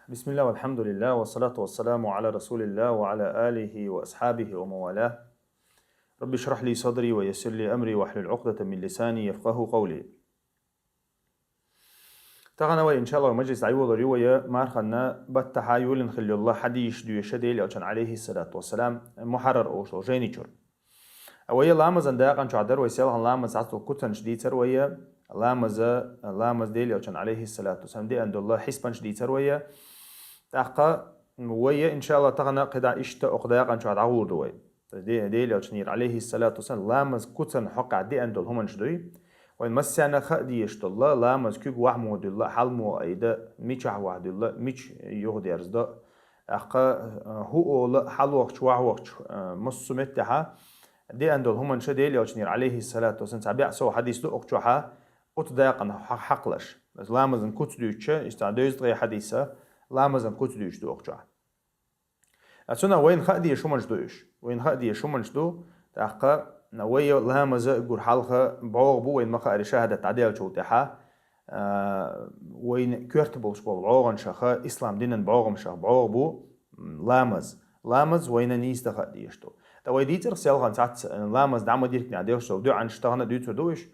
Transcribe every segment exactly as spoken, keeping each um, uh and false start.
بسم الله والحمد لله والصلاة والسلام على رسول الله وعلى آله وأصحابه ومن والاه. رب اشرح لي صدري ويسر لي أمري واحلل عقدة من لساني يفقهوا قولي. Тахана вай, иншаллах, мажлис дӀайолар ю вай марханна баттахьа юлин хиллалла хьадийш дуеша Дели алчан, алейхиссалату вассалам, мухьаррар ошло жени чур. Вай ламазан дакъан чуа дар вай селхан ламаз хьастул куцанш дийцар вай, ламаза, ламаз Дели алчан, алейхиссалату вассалам, диан долла хьиспанш дийцар вай. Тахка вай, иншаллах, тахана кхида ишта ох дакъан чуа дагъур ду вай. Де-, Дели алчан ир, алейхиссалату вассалам, ламаз куцан хьокъа диан дол хуманш дуй. Вайн массяна ха диеш долла, ламаз куьг вахьму дилла, хьалму айда, мичахь вахдилла, мич юхдерзда. Ахка, э, ху ола, хьалвахч, вахвахч, э, массу меттехьа, диан дол хуманша Дели алчан ир, алейхиссалату вассалам, цабя со хадис ду охчуха, ут дакъан хьакълаш. Ламазан куц дуйча, иста дойз тгъе хадиса, ламазан куц дуйч ду охчуха. Ацуна вайн ха диеш хуманш дуйш. Вайн ха диеш хуманш ду, тахка вай ламаза гур хьалха богъ бу вайн маха ари шахадат аделчул тяха, а, вайн кёрт болш бол богъан шаха, ислам динан богъам шах богъ бу, м, ламаз. Ламаз вайна нийста ха диеш ду. Та вай дийцар селхан цац, ламаз дама диркня деш дол дуан штагна дүйцур дуйш.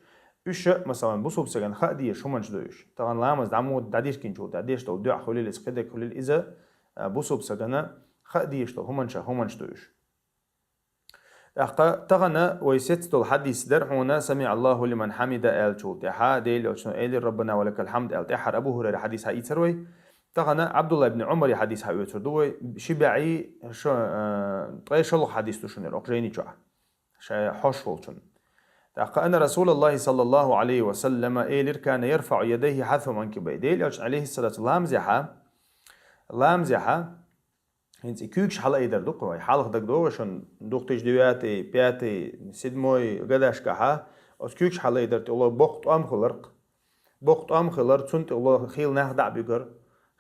Уьш, масалан, бусуб саган ха диеш хуманш дуйш. Таган ламаз дама дадиркинчул дадеш дол дуа хулил из кхида хулил иза, а, бусуб сагана ха диеш дол хуманша хуманш дуйш. Тахка тахана вай сец дол хадис дар хьуна, сами Аллаху лиман хьамида аьлчул тяха, Дели алчан эли Раббана ва лакал хьамд аьл тяхар Абу Хурайра хадис хьаийцар вай. Тахана Абдулла ибн Умари хадис хьаоьцур ду вай, шибаи шо, э, тгъе шолх хадис ду шунер ох жени чуа. Шай хош волчун. Тахка анна Расулаллахи саллаллаху алейхи ва саллама элир кана ярфау ядайхи хьафу манкибай. Дели алчан, алейхиссалату, ламзяха, ламзяха, хинц и куьгш хьала айдар дукъ вай. Хьалха даг догъа шун две тысячи девятый, пятый, седьмой гадашкаха, ос куьгш хьала айдар тило бокъ тӀом хуларкъ. Бокъ тӀом хилар, цун тӀе ло хийла нах дӀа буьгар,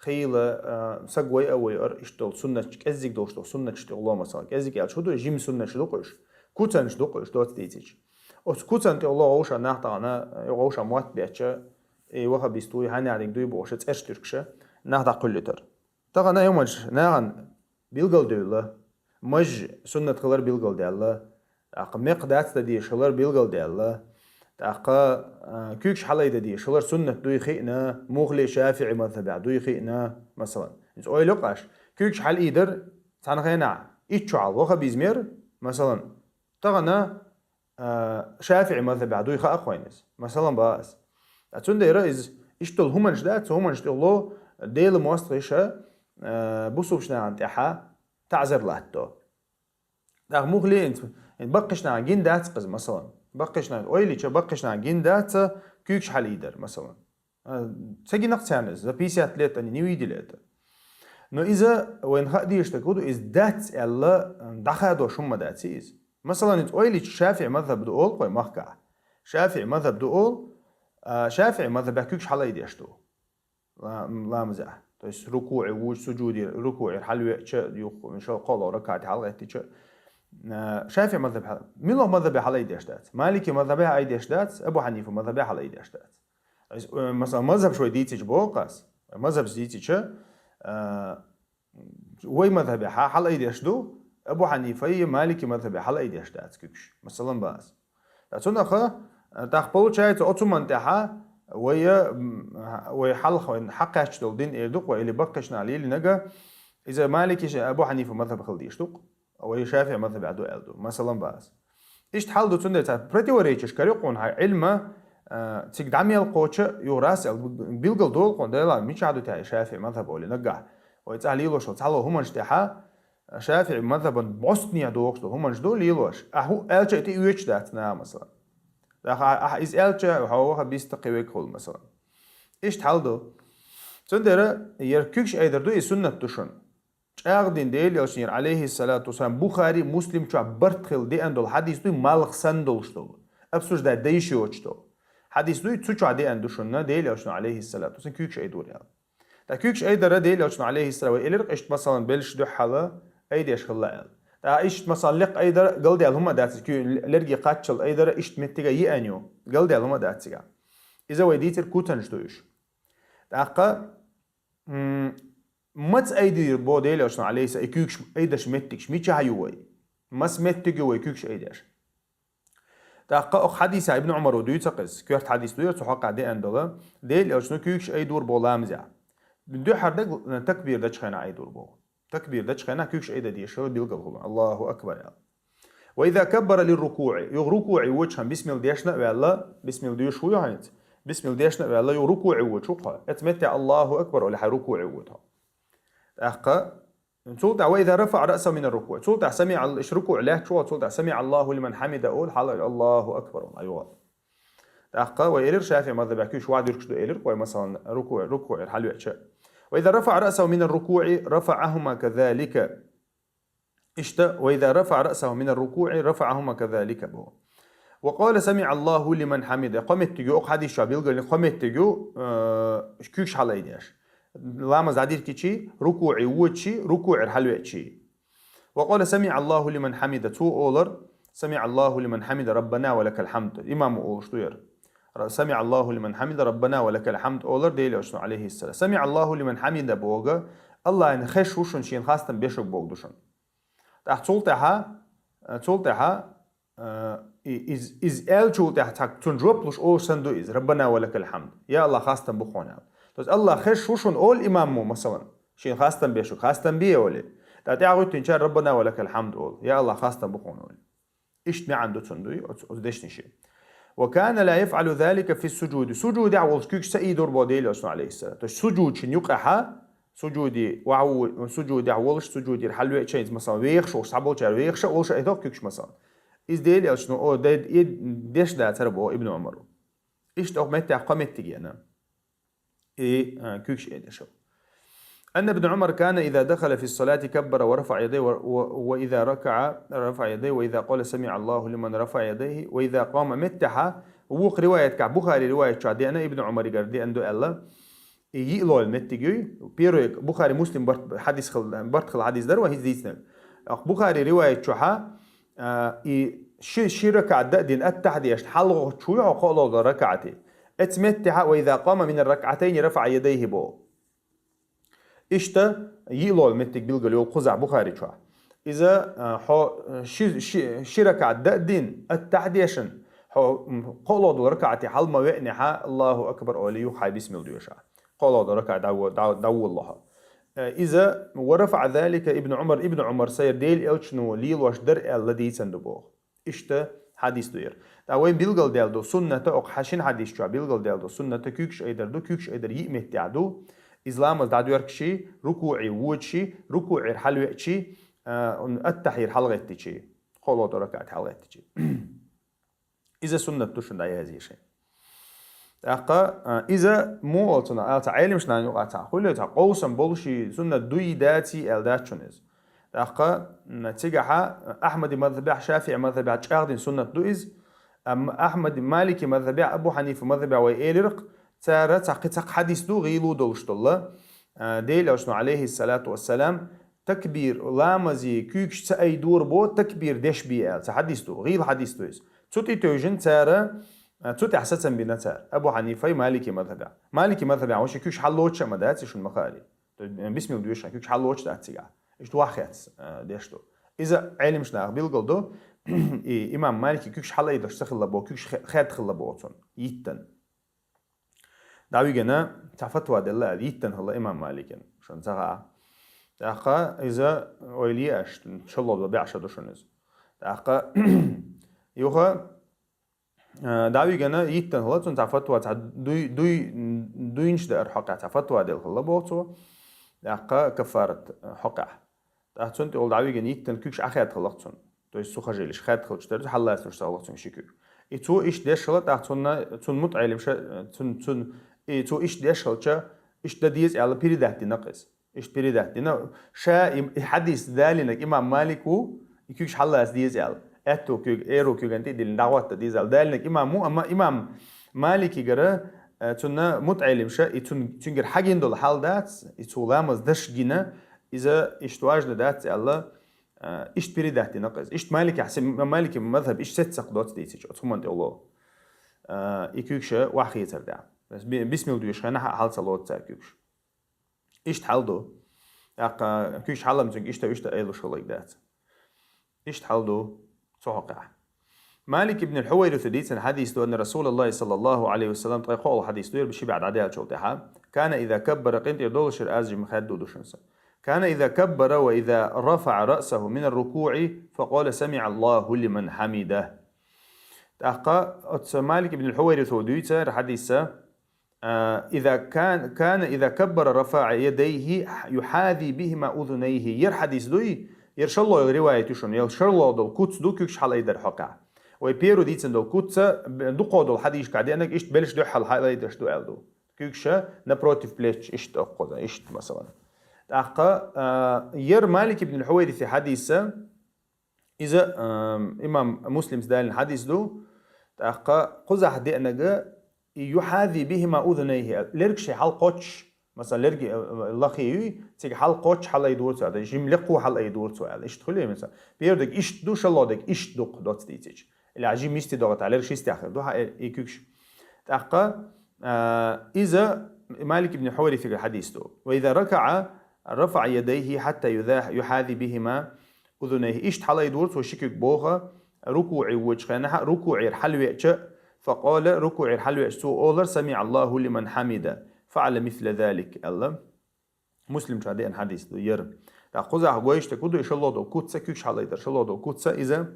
хийла, а, саг вай а вай ар, иштта дол суннатч, кӀеззиг долш дол суннатч тӀе ло, масала. КӀеззиг аьлча хӀу ду, жим суннатч ду къуш, куцанч ду къуш, доц дийцич. Оц куцан тӀе ло гӀовша нах тагӀана, гӀовша мотт беча, и ваха бистуй, хьаняриг дуй бохуша, цӀерш тюркша, нах дӀакхуьллитар. ТагӀана юманч нагӀан билгал дуйла, маж суннат хилар билгал даьлла, тӀаккха мекх дац да деш хилар билгал даьлла, тӀаккха, а, куьгш хьалайда деш хилар суннат дуй хиъна, мухли шафиӀи мазхабехь дуй хиъна, масалан. Иза ойла къаш, куьгш хьал ийдар цхьана хенахь, итт чу хьал ваха бизмер, масалан, тагӀана, а, шафиӀи мазхабехь дуй хаа хойнас, масалан, баас. А цундера из иштта хӀуманаш дац, хӀуманаш тӀехло, Дела мостагӀ иша, а, бусубшнагӀан тӀехьа таӀзар латто. ТӀаккха мухли инц, ин баккхишна гин дац кхыз, масалан. Баккхишна ойлича, баккхишна гин дац, куьгш хьалийдар, масалан. А, ца гинакх царна из, за пятьдесят лет они не видели это. Но иза вайн ха дийш так уду, из дац аьлла, даха до шумма дац из. Масалан, из ойлича шафиӀ мазхаб ду ол кой махка. ШафиӀ мазхаб ду ол, а, шафиӀ мазхаб куьгш хьалайдеш ду. Ла-, ламза. То есть рукуӀи вуч, сужуди, рукуӀи хьалвеча, юх, шо кхоло ракати хьалгӀеттича. А, шафиӀ мазхаб хьал-, милох мазхабе хьалайдеш дац. Малики мазхабе айдеш дац, Абу Ханифа мазхабе хьалайдеш дац. Ис, э, масалан, мазхаб шой дийцич бокъас. Мазхаб дийцича, а, вай мазхабе хьа-, хьалайдеш ду, Абу Ханифа и Малики мазхабе хьалайдеш дац куьгш. Масалан, баас. Та цунаха, э, тах получается, оцу ман тӀехьа вай, м, вай хьалха, вай хьакхаьчча дол дин эр дукъ, или баккхишна лили нага, иза Малики ша-, Абу Ханифа мазхаб хила дийш дукъ, вай шафиӀ мазхабе ду аьл ду. Масалан, баас. Иштта хьал ду цундела ца противоречиш кари къун хьай Ӏилма, а, циг дӀа мел кхоча, югъ рас аьл билгал дол къун, дела, мича ду тяй шафиӀ мазхаб оли наггахь. Вай цӀа лилошал, цхьало хӀуманш тӀехьа, шафиӀ мазхабан бостния дохуш дол хӀуманш ду лилош. А хӀу аьлча тӀе уьйч дац на, масалан. Даха, а, из аьлча, хьо ваха биста кхивек хул, масалан. Иштта хьал ду. Цундера, яр куьгш айдар ду, и суннат ду шун. ЧӀагъдин Дели алчнир, алейхиссалату вассалам, Бухари, Муслим чу барт хил диан дол хьадис дуй, малх сан долш дол. Обсуждать да иш йоч дол. Хьадис дуй, цу чу диан ду шунна, Дели алчну, алейхиссалату вассалам, куьгш айдур ял. Та куьгш айдара Дели алчну, алейхиссалам, вай элир къишт, масалан, белш дуьххьала айдеш хилла ял. Та ишт, масалан, лекх айдара, галдел хӀума дац, куь лерги кхаччал айдара ишт меттига йиан ю, галдел хӀума дац цига. Иза вай дийцир куцанш ду иш. ТӀаккха, м, Маца айдийр бо Делан Элчано, алейхиссалам, и куьйгаш айдеш меттигаш мичахь ю вай? Мас меттиг ю вай куьйгаш айдеш? ТӀаккха оха хьадиса Ибн Ӏумаро дуьйцу-кх иза, коьрта хьадис ду яра цу хьокъехь деана долу, Делан Элчано куьйгаш айдора бо ламазехь. Дуьххьара дерг такбир дечу хенахь айдора бо. Такбир дечу хенахь куьйгаш айда дезаш хилла билгал хилла, Аллаху акбар аьлла. Ва иза каббара лир-рукуӀи, юха рукуӀе вочу хьан бисмилла дешна а ваьлла, бисмилла дуьйш ву хьан иза? Бисмилла дешна а ваьлла, юха рукуӀе вочу хьо. Эцу метте Аллаху акбар олий хьайн рукуӀе воьду хьо. ТӀаккха цул тӀаьхьа ва иза рафаӀа раъсаху минар-рукуӀ. Цул тӀаьхьа самиӀа Алл-, иштта рукуӀ лаьтташ ву, цул тӀаьхьа самиӀа Аллаху лиман хьамида олу, хьала Аллаху акбар олу, айогӀа. ТӀаккха вай элира ШафиӀи мазхабехь куьйгаш ваха дуьркуш ду элира, вай, масалан, рукуӀ, рукуӀера хьалавеача. Ва иза рафаӀа раъсаху минар-рукуӀи рафаӀахума казалика. Иштта, ва иза рафаӀа раъсаху минар-рукуӀи рафаӀахума казалика боху. Ва къала самиӀа Аллаху лиман хьамида. Кхо меттиг ю, оха хьадис чохь билгалдина, кхо меттиг ю, э, куьйгаш хьалаайдеш. Ламаз дӀадиркичи, рукуӀе вочи, рукуӀера хьалавеачи. Ва къала самиӀа Аллаху лиман хьамида. Цо олар, самиӀа Аллаху лиман хьамида, раббана ва лакал хьамд. Имамо олуш ду яра. Ра-, самиӀа Аллаху лиман хьамида, раббана ва лакал хьамд олар Делан Элчано, алейхиссалам. СамиӀа Аллаху лиман хьамида боху, Аллахьна хезаш ву шуна, шена хастам беш ву боху ду шуна. ТӀаккха цул тӀаьхьа, цул тӀаьхьа, э, и-, из-, иза аьллачул тӀаьхьа цхьа цунна жоп луш олуш санна ду иза, раббана ва лакал хьамд. Я Аллахь, хастам бу хьуна аьлла. То есть Аллахь хезаш ву шуна олу имамо, масалан, шена хастам беш ву, хастам бе олий. ТӀаккха тӀаьхьа гӀуьттинчара раббана ва лакал хьамд олу. Я Аллахь, хастам бу хьуна олий. Иштта маьӀна ду цунна, дуй, оцу, оцу дешнийн. Ва кана ла яфӀалу залика фи суджуди. Суджудехь волуш куьйгаш ца ийдора боху Делан Элчано, алейхиссалам. То есть суджуд шина юкъахьа, суджуди вахьа ву-, суджудехь волуш, суджудера хьалавеача, хӀинца, масалан, вехаш волуш, цхьаболчара вехаш а волуш а, и доху куьйгаш, масалан. Иза Делан Элчано, о, де-, и деш дацара боху Ибн Ӏумаро. Иштта оха меттехь кхо меттиг еана. И, а, куьйгаш айдеш. Анна ибн Ӏумар кана иза дахала фи ссалати каббара ва рафаӀа ядайхи ва, ва, ва иза ракаӀа рафаӀа ядайхи ва иза къала самиӀа Аллаху лиман рафаӀа ядайхи ва иза къама меттехьа, вукху риваяткахь, Бухари риваят чохь деана, Ибн Ӏумаригара деана ду аьлла, и йиъ лойла меттиг юй, первый Бухари, Муслим барт, хьадис хил-, барт хилла хьадис дара вай хӀинца дийцинарг. Оха Бухари риваят чохьа, а, и ши, ши ракаӀат дан а дина, аттахьа дешна, хьалхо чу ву хьо кхоалгӀа долу ракаӀате. Эцу меттехьа, ва иза къама минар ракаӀатайни рафаӀа ядайхи боху. Иштта йиъ лойла меттиг билгал йолу кхузахь Бухари чохь. Иза, а, хьо, а, ши, ши, ши ракаӀат дан а дина, аттахьа дешна, хьо, м, кхоалгӀа долу ракаӀате хьала ма веанехьа, Аллаху акбар олий, юха хьайн бисмилла доьшахь. КхоалгӀа долу ракаӀат дӀаво-, дӀа-, дӀаволлахьа. Э, иза, ва рафаӀа залика Ибн Ӏумар, Ибн Ӏумар сайра Делан Элчано лелош дара аьлла дийцина ду боху. Иштта хьадис ду яра. ТӀаккха вайн билгалдаьлла ду сунната, оха хьан шина хьадис чохь билгалдаьлла ду сунната куьйгаш айдар ду, куьйгаш айдар йиъ меттехь ду. Иза ламаз дӀадоьркуш, рукуӀе вочи, рукуӀера хьалавеачи, а, аттахьера хьалагӀеттичи, кхоалгӀа долу ракаӀате хьалагӀеттичи. Иза суннат ду шуна дӀаязъе шайн. ТӀаккха, а, иза муха олу цунах, аьлла, цхьа Ӏеламаш нана юкъа цхьа хуьлу, цхьа къовсам болуш и суннат дуй, даций аьлла дац шуна иза. ТӀаккха, м, цигахьа Ахьмади мазхабехь, ШафиӀи мазхабехь чӀагӀдина суннат ду иза. Амма Ахьмади, Малики мазхабехь, Абу Хьанифа мазхабехь вай элира-кх, цара цхьа кхин цхьа хьадис ду гӀийла долуш долла. А, Делан Элчано, алейхиссалату вассалам, такбир, ламазе куьйгаш ца айдора бо, такбир деш бе аьлла, цхьа хьадис ду, гӀийла хьадис ду иза. Цу тӀе тевжина цара, а, цу тӀехь сацам бина цара, Абу Хьанифай, Малики мазхабехь. Малики мазхабехь ваьшна куьйгаш хьаллоцуш а ма дац и шуна ма хаалий. То есть, э, бисмилла доьшуш куьйгаш хьаллоцуш дац цигахь. Иштта вахь хецна, э, деш ду. Иза Ӏеламаш наха билгал ду, и имам Малики куьйгаш хьалаайдалаш ца хилла бо, куьйгаш хе-, хед хилла бо оцунна, йиттан. ДӀавигина, цхьа фатва делла аьлла, йиттан хилла имам Маликин, шуна ца хаьа. ТӀаккха иза ойла е аш, шолгӀа беӀша ду шуна иза. ТӀаккха юха, а, дӀавигина, йиттан хилла, цунна цхьа фатва, цхьа дуй-, дуй-, дуйнаш даар хьокъехь, цхьа фатва делла хилла боху цо. ТӀаккха каффарат хьокъехь. ТӀаккха цунна тӀе олу дӀавигина йиттан куьйгаш Ӏахаьдда хилла-кх цунна. То есть сухожилиеш хаьдда хилча дерза, хьаллацалуш ца хилла-кх цуьнан ши куьг. И цо иштта деш хилла, тӀаккха цунна, цунна мутаӀелимша, цунна, цунна, и цо иштта деш хилча, иштта дан деза аьлла передать дина-кх иза. Иштта передать дина. Ша и, и хьадис далийнарг имам Малик ву, и куьйгаш хьаллаца деза аьлла. Аьтту куьг, эру куьган тӀе а диллина, дӀахӀотта деза аьлла. Далийнарг имам ву, амма имам Маликигара, э, цунна мутаӀелимша, и цун-, цуьнгара хьагина долу хьал дац, и цо ламаз даш гина, иза иштта важна дац аьлла, а, иштта передать дина-кх иза. Иштта Маликехь се-, Малики мазхаб иштта сеццакх доцца дийцича, оцу хӀуманна тӀе ло. А, и куьйгаш вахь хецар тӀехь. Бис-, бисмилла доьшуш хенахь а хьал ца лоцу цара куьйгаш. Иштта хьал ду. ТӀаккха куьг хьалам цуьнга иштта, иштта айлуш хиларг дац. Иштта хьал ду цу хьокъехь. Малик ибн аль-Хьувайриса дийцина хьадис ду, анна Расулаллахи саллаллаху алейхи ва саллам, ткъе кхоъал хьадис ду, яр ши бӀе дӀадаьллачул тӀаьхьа. كان إذا كبر, къинтӀера долуш яр аз жима хадду ду шуна сан. كان إذا كبر وإذا رفع رأسه من الركوع فقال: سمع الله لمن حمده. ТӀаккха оцу Малик ибн аль-Хьувайриса дуьйцу хӀара хьадис, а, إذا كان، كان إذا كبر رفع يديه يحاذي بهما أذنيه. Яр хьадис дуй, яр шолгӀа йолу риваят ю шуна, ял шолгӀа долу куц ду куьгаш хьалаайдар хьокъехь. Вай первый дийцина долу куц, б-, дукхах долу хьадисашкахь деанарг иштта белш дуьххьал хьалаайдеш ду аьлла ду. Куьгаш напротив плеч иштта оккхуза, иштта, масалан. ТӀаккха, а, яр Малик ибн аль-Хьувайриса хьадис, иза, ам, имам Муслимс далийна хьадис ду, тӀаккха кхузахь деанарг, и يحاذي بهما أذنيه, лерг шен хьалакхоччуш, масалан, лерг, а, лахе юй, цига хьалакхоччуш хьалаайдора цо аьлла, жима лекхо хьалаайдора цо аьлла. Иштта хуьлий, масалан, первый дерг иштта ду, шолгӀа дерг иштта ду-кх доцца дийцича. Или жима йисте догӀу тӀехь, лерг шисте хир ду хьа, и, и куьгаш. ТӀаккха, а, иза Малик ибн Хьувайрисигара хьадис ду. وإذا ركع رفع يديه حتى يذا-، يحاذي بهما أذنيه. Иштта хьалаайдора цо ши куьг боху, рукуӀе воьдучу хенахь, рукуӀера хьалавеача, فقال, рукуӀера хьалавеача цо олура: سمع الله لمن حمده. فعل مثل ذلك, аьлла. Муслимчохь деана хьадис ду яр. ТӀаккха кхузахь гойтуш дерг хӀун ду, и шолгӀа долу куц, куьгаш хьалаайдар шолгӀа долу куц, иза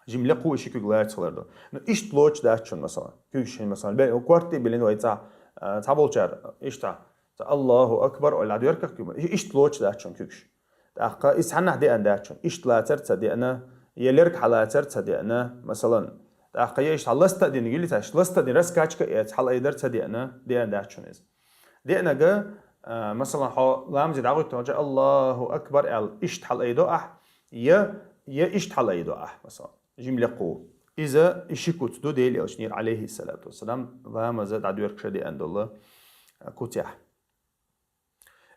жима лекхо и ши куьг лаца хилар ду. Ну, иштта лоцуш дац шуна, масалан. Куьгаш, масалан, бе-, корта тӀе а биллина вай цхьа, а, цхьаболчара, иштта, цхьа Аллаху акбар, ойла дӀадоьрках куьг, и-, иштта лоцуш дац шуна куьгаш. ТӀаккха иза цхьаннахь деана дац шуна, иштта лацар а ца деана, я лерг хьалацар а ца деана, масалан. ТӀаккха я иштта ласта а дина, гили цаьш, ласта а дина, раскачка а эца, хьалаайдар а ца деана, деана дац шуна иза. Деанарг, а, масалан, хьо ламазе дӀагӀуьттинчу Аллаху акбар аьлла, иштта хьалаайдо ахь, я, я иштта хьалаайдо ахь, масалан, жима лекхо. Иза и ши куц ду Делан Элчанера, алейхиссалату вассалам, ламаза дӀадоьркуш деана долу, а, куцехь.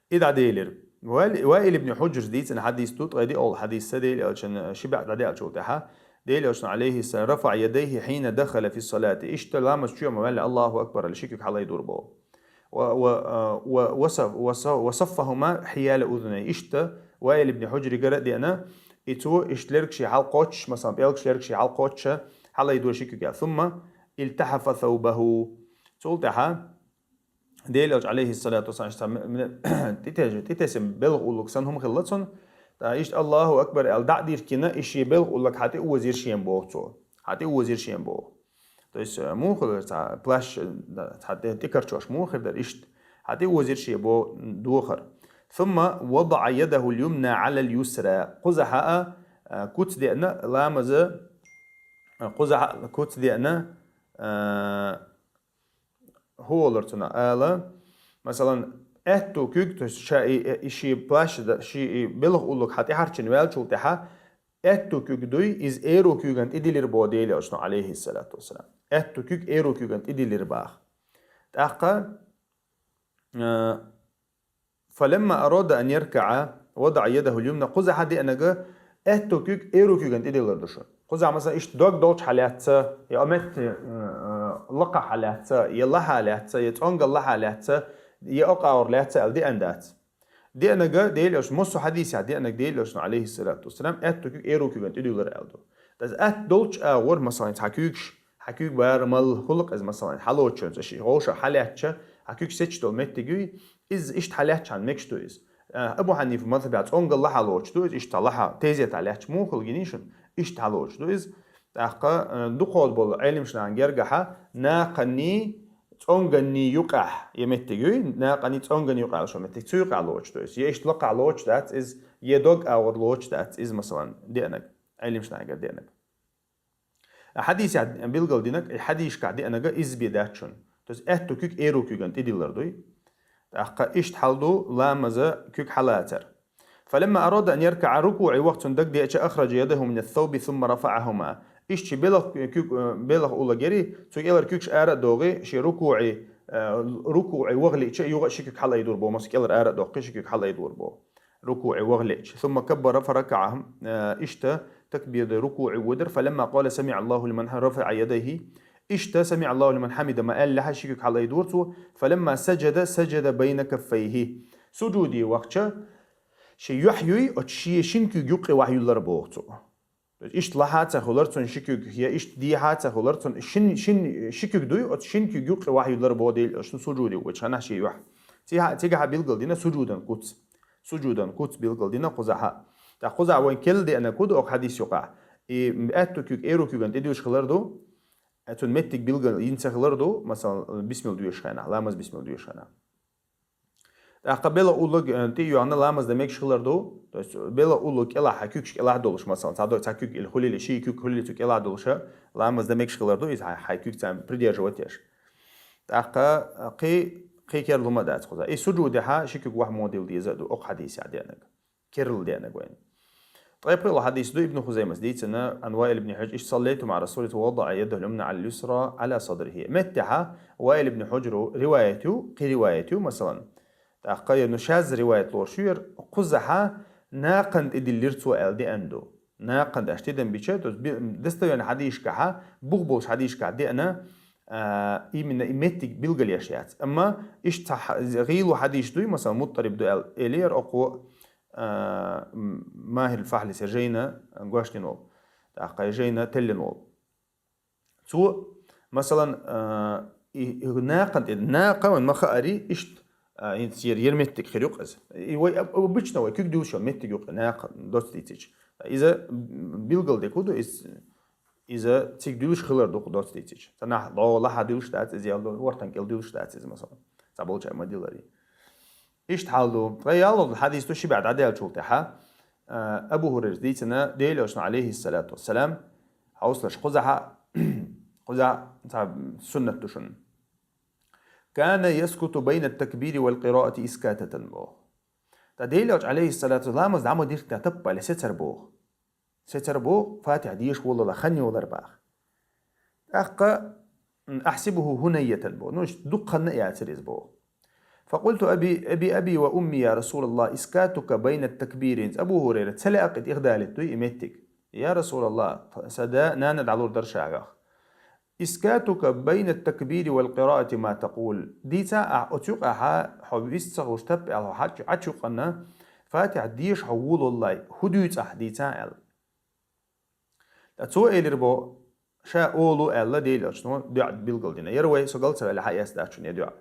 И дӀаделира. Ваил-, Ваил ибн Хьуджрас дийцина хьадис ду, ткъе диъолгӀа хьадис, Делан Элчанна ши бӀе дӀадаьллачул тӀаьхьа, Делан Элчано, алейхиссалам, رفع يديه حين دخل في الصلاة. Иштта ламаз чу ма ваьлла, Аллаху акбар аьлла, ши куьг хьалаайдора боху. و، و، و، وصف، وص-، وصفهما حيال أذنيه. Иштта Ваил ибн Хьуджригара а деана, и цо иштта лерг шен хьалакхоччуш, масалан, пӀелгаш лерг шен хьалакхоччуш, хьалаайдора ши куьг аьлла. ثم التحف ثوبه. Цул тӀаьхьа Делан Элча, алейхиссалату вассалам, иштта м-, м-, тӀетеш-, тӀетесна белха уллуг санна хӀума хилла цунна. ТӀаккха иштта Аллаху акбар аьлла, дӀа а диркина, и шен белха уллуг хьан тӀе озийра шена боху цо. Хьан тӀе озийра шена боху. То есть, э, муха хилира цхьа плащ, э, да, цхьа тӀе-, тӀекарчош муха хир дара иштта. Хьан тӀе озийра шена боху дохар. ثم وضع يده اليمنى على اليسرى. Кхузахьа а, э, куц деана ламаза, э, кхузахьа а куц деана, э, хӀу олура цунах ала, масалан, аьтту куьг, то есть ша и, и ши плащ да, ши и белха уллуг хьан тӀехьарчина ваьллачул тӀаьхьа, аьтту куьг дуй, иза эру куьйган тӀедиллира боху Делан Элчано, алейхиссалату вассалам. Аьтту куьг эру куьйган тӀедиллира баха. ТӀаккха, а, فلما أراد أن يركع وضع يده اليمنى. Кхузахьа деанарг аьтту куьг эру куьйган тӀедиллар ду шу. Кхузахь, масалан, иштта дог долчу хьалаьцна, я метте, э, э, лакха хьалаьцна, я лахьа лаьцна, я цӀонгал лахьа лаьцна, я окъа агӀор лаьцна аьлла деана дац. Деанарг Делан Элчано, массо а хьадисехь деанарг Делан Элчано, алейхиссалату вассалам, аьтту куьг эру куьйган тӀедиллар аьлла ду. Иза атта долчу агӀор, масалан, цхьа куьйгаш, хьан куьг бара мала хӀуллакх иза, масалан, хьалоцучуьнца ши вовшах хьалаьцча, хьан куьг сецаш долу меттиг юй, иза иштта хьалаьцча хьан мегаш ду иза. А, Абу Хьанифа мазхабехь цӀонгал лахьа лоцуш ду иза, иштта лахьа, тезета лаьцча муха хила гиний шуна, иштта хьалоцуш ду иза. ТӀаккха, а, дукхах болу Ӏелимаш нахана гергахьа, накъанний, цӀонганний юкъахь я меттиг юй, накъанний цӀонганний юкъахь аьлла шо меттиг, цу юкъахь лоцуш ду иза. Я иштта лакхахь лоцуш дац иза, я дог агӀор лоцуш дац иза, масалан, деанарг, Ӏелимаш нахана гергара деанарг. Хьадисехь билгал динарг, и хьадисашкахь деанарг иза бен дац шуна. То есть аьтту куьг эру куьйган тӀедиллар дуй. ТӀаккха иштта хьал ду ламаза куьг хьалацар. فلما أراد أن يركع, рукуӀе ваха цунна дагадеача, أخرج يديه من الثوب ثم رفعهما. Иштта ши белха куьг, э, белха уллуг яри, цу кӀелара куьгаш ара а догӀий, шен рукуӀе, э, рукуӀе ваха лиъча, юха а ши куьг хьалаайдора боху, массо а кӀелара ара а доккхий, ши куьг хьалаайдора боху. РукуӀе ваха лиъча. ثم كبر فركع, э, иштта такбир даь рукуӀе воьдура. فلما قال سمع الله لمن حمده رفع يديه. Иштта سمع الله لمن حمده ма аьллехьа, ши куьг хьалаайдора цо. فلما سجد سجد بين كفيه. Сужуде вахча, Ши юхь юй, оцу шен шин куьг юккъе вахьа юллар боху цо. То есть иштта лахьа а ца хуьлар цунна ши куьг, я иштта дехьа а ца хуьлар цунна шин, шин, ши куьг дуй, оцу шин куьг юккъе вахьа юллар боху Делан Элчано суджуде вахча хенахь шен юьхь. Цигахь, цигахь билгал дина суджудан куц. Суджудан куц билгал дина кхузахь. ТӀаккха кхузахь вайн керла деана кху ду оха хьадис юкъахь. И аьтту куьг, эру куьган тӀедуьллуш хилар ду. Цунна меттиг билгал йина ца хилар ду, масалан, бисмилла доьшуш хенахь, ламаз бисмилла доьшуш хенахь. ТӀаккха бела уллаг, э, тӀе а йоьгӀна ламаз дан мегаш хилар ду. То есть бела уллаг кӀелахь, хьайн куьгаш кӀелахь долуш, масалан, цхьа дог, цхьа куьг или хуьлийла, ши куьг хуьлийла цу кӀелахь долуша, ламаз дан мегаш хилар ду, иза хьайн, хьайн куьг царна придерживать еш. ТӀаккха, э, кхин, кхин керла хӀума дац кхузахь. И суджудехь ши куьг вахьа муха дилла деза а ду, оха хьадисехь деанарг. Керла деанарг вайн. Ткъе пхуьлгӀа хьадис ду, Ибн Хузаймас дийцина, Ан Ваил ибн Хьуджр: «Иштта саллайту маӀа Расулис ва вадаӀа ядахул юмна Ӏалал юсра Ӏала садрихи». Меттехь Ваил ибн Хьуджра риваят ю, кхин риваят ю, масалан. ТӀаккха яра, ну, шаз риваят лоруш ю яра, кхузахь накхан тӀедиллира цо аьлла деана ду. Накхан тӀе аша тидам бича, то есть би-, достоверный хьадисашкахь, бух болуш хьадисашкахь деана, а, именно и меттиг билгал еш яц. Амма иштта цхьа хьа-, гӀийла хьадис дуй, масалан, муттариб ду аьлла, элира оха, а, м-, Махьил Фахьлис я жайна гочдина волу, тӀаккха я жайна теллина волу. Цо, масалан, а, и, и накхан тӀе, накхан вайн ма хаари, иштта, а, хӀинца яра, яра меттиг хир ю-кх иза. И вай об-, обычно вай куьг дуьллуш йолу меттиг ю-кх и накхан доцца дийцича. Иза билгал дерг хӀун ду, иза, иза цига дуьллуш хилар ду-кх доцца дийцича. Цхьанхьа ло-, лахьа дуьллуш дац иза, я вартан кӀел дуьллуш дац иза, масалан. Цхьаболчара ма диллара. Иштта хьал ду. Ткъе ялхалгӀа хьадис ду, ши бӀе дӀадаьллачул тӀаьхьа, а, Абу Хурайрас дийцина, Делан Элчано, Ӏалайхиссалату вассалам, хьовсалаш, кхузахь, кхузахь цхьа суннат ду шуна. «Кана яскуту байна такбири вал къираати искататан», боху. Ткъа Делан Элча, Ӏалайхиссалату, ламаз дӀа ма дира таппале сецар боху. Сецар боху, Фатихьа деша волалла хан йолар баха. ТӀаккха, м, «Ахьсибуху хӀунаятан», боху. Ну, иштта дукха хан а яцара иза боху. «Факъулту аби, аби, аби ва умми, я Расулаллах, искатука байна такбирин». Абу Хурайра, ца лаьа-кх и тӀехдалийта дуй и меттиг. «Я Расулаллах, сан да, нана дӀалур дара ша хьох. Искатука байна такбири вал къираати ма такъул». Дийца ахь оцу юкъахь хьо вист ца хуьлуш таппа аьлла хьо хьач-, хьачу юкъанна, Фатихьа деша хьо волаллай, хӀун дуьйцу ахь дийца аьлла. Ткъа цо элира боху, ша олу аьлла, Делан Элчано доӀа билгал дина. Яра вай, со гал ца ваьлла, хьаэца дац шуна и доӀа.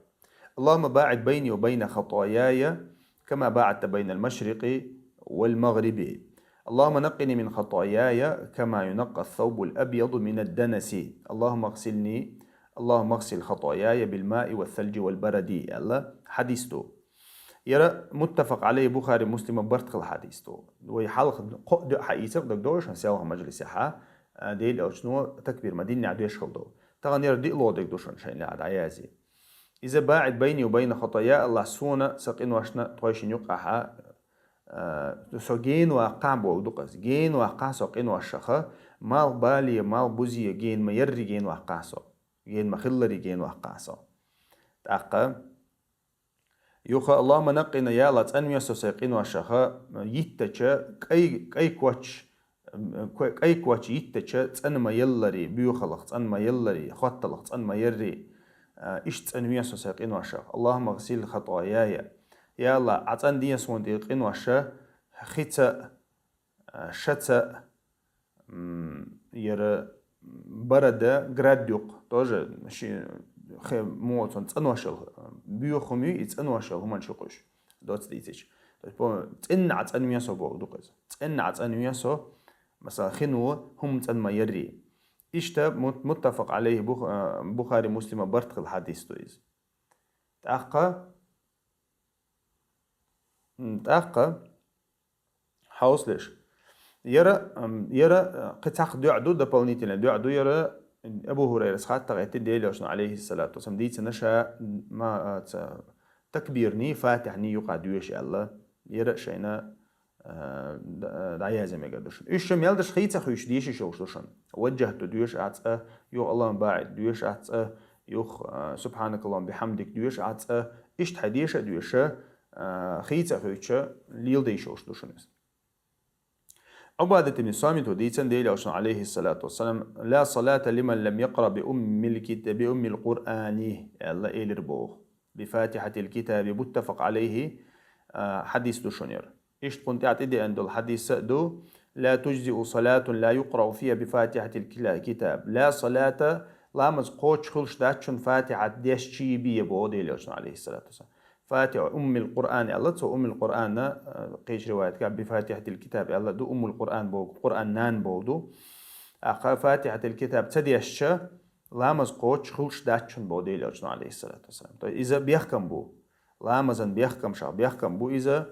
«Аллахумма баӀид байни ва байна хатаяя, кама баӀадта байнал машрикъи вал магъриби. Аллахумма наккъини мин хатаяя, кама юнаккъа ас-саубул абъяду минад данаси. Аллахумма гъсилни, Аллахумма гъсил хатаяя бил маи вас салжи вал баради», аьлла хьадис ду. Яра муттафакъ Ӏалайхи, Бухари, Муслима барт хилла хьадис ду. Вай хьалха кхоъ доьӀ хьаийцар дагадогӀий шуна селхана мажлисехь, а, Делан Элчано такбир ма диннехь доьшуш хилла ду. Тахана яра диълагӀа дерг ду шуна шайна а дӀаязи. Иза баӀид байни ва байна хатая, Аллах, суна, сан къиношна тхойшинна юкъахь, а, со гена ваккхахь боху ду-кх иза. Гена ваккхахь со къиношаха, малх бале, малх бузе гена ма ярри гена ваккхахь со. Гена ма хиллари гена ваккхахь со. ТӀаккха Юха: «Аллахумма наккъина», я Аллах, цӀанве со сайн къиношаха, йиттача, кӀай, кӀай коч, кӀай коч йиттача цӀан ма яллари, боьхалах цӀан ма яллари, хотталах цӀан ма ярри, а, иштта цӀанве со сайн къиношаха. «Аллахумма гъсил хатаяя». Я Аллах, Ӏа цӀандехьа суна тӀера къиноша хица а, шаца а, м, яра барада, град юкъ, тоже ши-, хе-, муха цунна цӀаношал, боьха хӀума ю и цӀаношал хӀуманаш юкъ уьш, доцца дийцича. То есть, по-, цӀенна Ӏа цӀанве со боху ду-кх иза. ЦӀенна Ӏа цӀанве со, масала, хино хӀума цӀан ма ярри. Иштта мут-, муттафакъ Ӏалайхи Бух-, а, Бухари, Муслима барт хилла хьадис ду иза. ТӀаккха, м, тӀаккха, Хьовсалаш. Яра, м, яра, э, кхин цхьаъ доӀа ду, дополнительный доӀа ду яра, Абу ХӀурайрас хатта гӀеттина Делан Элчано, Ӏалайхиссалату вассалам, дийцина ша, м, ма, а, ца, такбирний, фатихьний юкъа доьшу аьлла. Яра шайна, э, д-, э, дӀаязъян мегар ду шуна. Уьш шу мел даш хийца хуьйцуш дешаш йолуш ду шуна. Ваджжахьту доьшу ахь цкъа, юха Аллахумма баӀид доьшу ахь цкъа, юха, а, субхьанакаллахумма бихьамдик доьшу ахь цкъа, иштта хьайн деша а доьша, а, хийца а хуьйцуша, леладайта йиш йолуш ду шуна иза. Ӏубадат ибн Самита дийцина Делан Элчано, Ӏалайхиссалату вассалам: «Ла салата лиман лам якъраъ би уммил кита-, би уммил Къуръани», аьлла элира боху. «Би фатихьатил китаби», муттафакъ Ӏалайхи, а, хьадис ду шуна яра. Иштта кхунна тӀехь тӀедеана долу хьадис а ду: «لا تجزئ صلاة لا يقرأ فيها بفاتحة الكتاب». Ла салата, ламаз кхочуш хуьлуш дац шуна Фатихьат дешча бен, боху Делан Элчано, алейхиссалату вассалам. Фатихьа Уммул Къуръан аьлла, цо Уммул Къуръана, э, кхечу риваятехь би Фатихьатил китаб аьлла ду, Уммул Къуръан боху, Къуръан нана боху ду. ТӀаккха Фатихьатил китаб ца дешча, ламаз кхочуш хуьлуш дац шуна, боху Делан Элчано, алейхиссалату вассалам. То есть иза бехкам бу. Ламазан бехкамашах бехкам бу иза.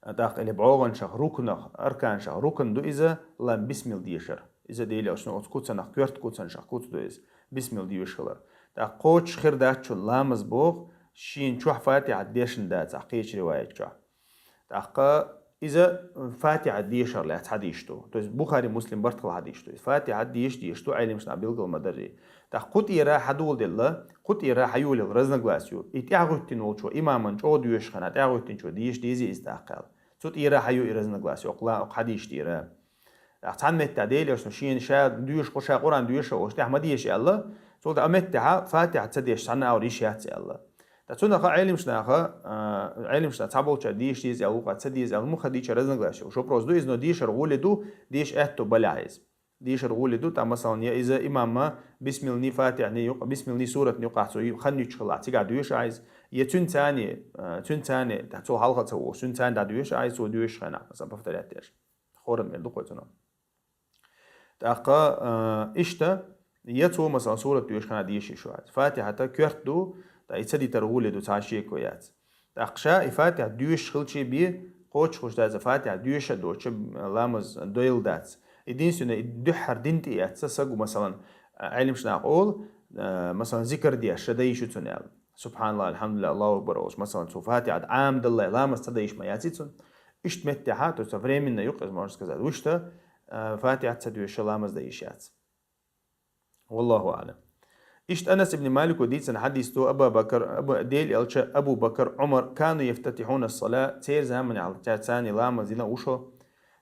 ТӀаккха или бӀогӀанашах, рукнах, арканашах рукн ду иза, лам бисмил дешар. Иза Делан Элчано оцу куцанах, коьрта куцанашах куц ду иза, бисмил доьшуш хилар. ТӀаккха кхочуш хир дац шуна ламаз, боху, шена чохь Фатихьат дешна дацахь, кхечу риваят чохь. ТӀаккха иза Фатихьат дешар лаьцна хьадисаш ду. То есть Бухари, Муслим бартхала хьадисаш ду. Иза Фатихьат дешаш, дешаш ду, Ӏелимаш нах билгал ма дарра. ТӀаккха кху тӀера хьадоладелла, кху тӀера хьайолаелла разногласи ю. И тӀаьхьагӀоьттина волчо, имаман чӀогӀа доьшуш хенахь, тӀаьхьагӀоьттинчо деша дезий иза тӀаккха аьлла. Цу тӀера хьайо и разногласи, окху ла-, окху хьадисаш тӀера. ТӀаккха цхьана меттехь Делан Элчано шена ша доьшуш, кху ша Къуръан доьшуш а волуш, тӀехь ма деша аьлла, цул тӀаьхьа меттехь Фатихьат ца дешча цхьанна а йиш яц аьлла. ТӀаккха цунах Ӏелимаш наха, а, Ӏелимаш наха цхьаболчара деша деза аьлла, вукхара ца деза аьлла, муха дийцча разногласи ю. Шо просто ду иза, но дешар гӀоле ду, деша аьтто балехь иза. Дешар гӀоле ду, тӀаккха, масалан, я иза имамма бисмилни Фатихьни юкъа, бисмилни суратни юкъахь цо хан юьтуш хилахь, цигахь доьшу Ӏа иза. Я цуьнан царни, а, цуьнан царни, тӀаккха цо хьалха ца вогӀуш, цуьнан царни дӀадоьшу Ӏа иза, цо доьшуш хенахь, масалан, повторять деш. Хоран мер ду кхой цунах. ТӀаккха, а, иштта, я цо, масалан, сурат доьшуш хенахь деша йиш ю Ӏа иза. Фатихьата коьрта ду, тӀаккха и ца дитар гӀоле ду, цхьа шеко яц. ТӀаккха ша и Фатихьа доьшуш хилча бен, кхочуш хуьлуш дац, Фатихьа доьшуш а доцуш, ламаз дойла дац. Единственное, и дуьххьара дин тӀе эцна сагу, масалан, Ӏелимаш наха олу, а, масалан, зикр деш, ша дайша ю цунна аьлла. СубхьаналлахӀ, АлхьамдулиллахӀ, АллахӀу акбар олуш, масалан, цо Фатихьа Ӏама даллалц ламаз ца дайша ма яций цунна. Иштта меттехьа, то есть временно юкъа иза, можно сказать. Вуьшта, а, Фатихьа ца доьшуш ламаз дайша яц. ВаллахӀу аӀлам. Иштта Анас ибн Малико дийцина хьадис ду, Аба Бакр, Абу, Делан Элча, Абу Бакр, Ӏумар, كانوا يفتتحون الصلاة, церан заманахь цара царна ламаз дина уьш.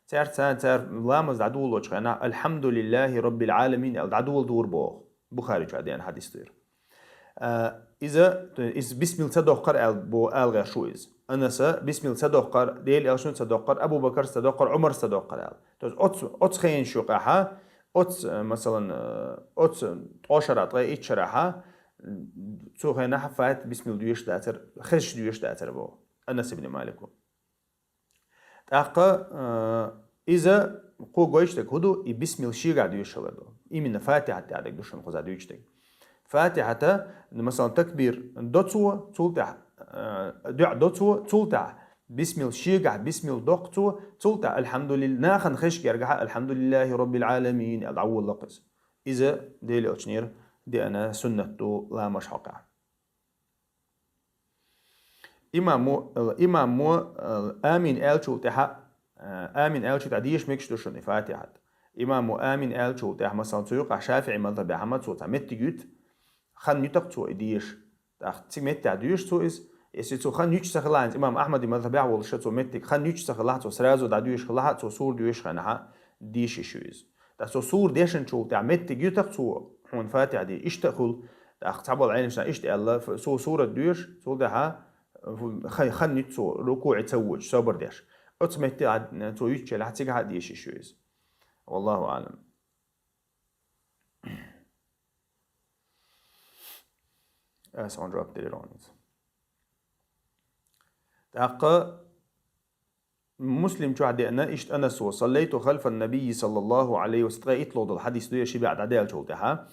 Цара царна, цара ламаз дӀадолочу хенахь, «АлхьамдулиллахӀи Раббил Ӏаламин», аьлла, дӀадоладора боху. Бухари чохь деана хьадис ду иза. А, иза, иза бисмил ца доккхура аьлла бо-, ала гӀерташ ву иза. Анаса бисмил ца доккхура, Делан Элчано ца доккхура, Абу Бакрас ца доккхура, Ӏумарас ца доккхура аьлла. То есть оцу, оцу хенаш юкъахьа, оцу, масалан, э, оцу ткъа шарахь, ткъе итт шарахьа, цу хенахь Фатихьа бисмил доьшуш дацара, хезаш доьшуш дацара боху Анас ибн Малико. ТӀаккха, э, иза кхо гойтуш дерг хӀун ду, и бисмил шегахь доьшуш хилар ду. Именно Фатихьат тӀехь дерг ду шуна кхузахь дуьйцуш дерг. Фатихьата, масалан, такбир до цо, цул тӀаьхьа, э, дуӀа до цо, цул тӀаьхьа бисмил шегахь, бисмил доккху цо, цул тӀаьхьа «Алхьамдулилла», нахана хезаш гергахьа «АлхьамдулиллахӀи Раббил Ӏаламин» аьлла дӀаволла-кх иза. Иза Делан Элчанера деана суннат ду ламазан хьокъехь. Имамо, э, имамо, э, амин аьллачул тӀаьхьа, э, амин аьллачул тӀаьхьа деша мегаш ду шуна и Фатихьат. Имамо амин аьллачул тӀаьхьа, масалан, цу юкъахь ШафиӀи мазхабехь ма цо цхьа меттиг юьту, хан юьту-кх цо и деша. ТӀаккха цу меттехь доьшу цо иза. Если цо хан юьтуш ца хилахь, имам Ахьмадан мазхабехь волуш цо меттиг хан юьтуш ца хилахь, цо сразу дӀадоьшуш хилахь, цо сура доьшуш хенахь, деша йиш ю иза. ТӀаккха цо сура дешначул тӀаьхьа меттиг юьту-кх цо, хьуна Фатихьа де, иштта а хуьлу. ТӀаккха цхьаболу Ӏелимаш наха иштта аьлла, ф-, цо сурат доьшу, цул тӀаьхьа, фу, ха-, хан юьту цо, рукуӀе ца воьдуш, собар деш. Оцу метте а, цо юьтучу хенахь, цигахь а деша йиш ю иза. ВаллахӀу аӀлам. Аса хьуна жоп делира хьуна иза. ТӀаккха Муслим чохь деана, иштта Анасо: «صليت خلف النبي صلى الله عليه وسلم», ткъе итталгӀа долу хьадис ду, я ши бӀе дӀадаьллачул тӀаьхьа.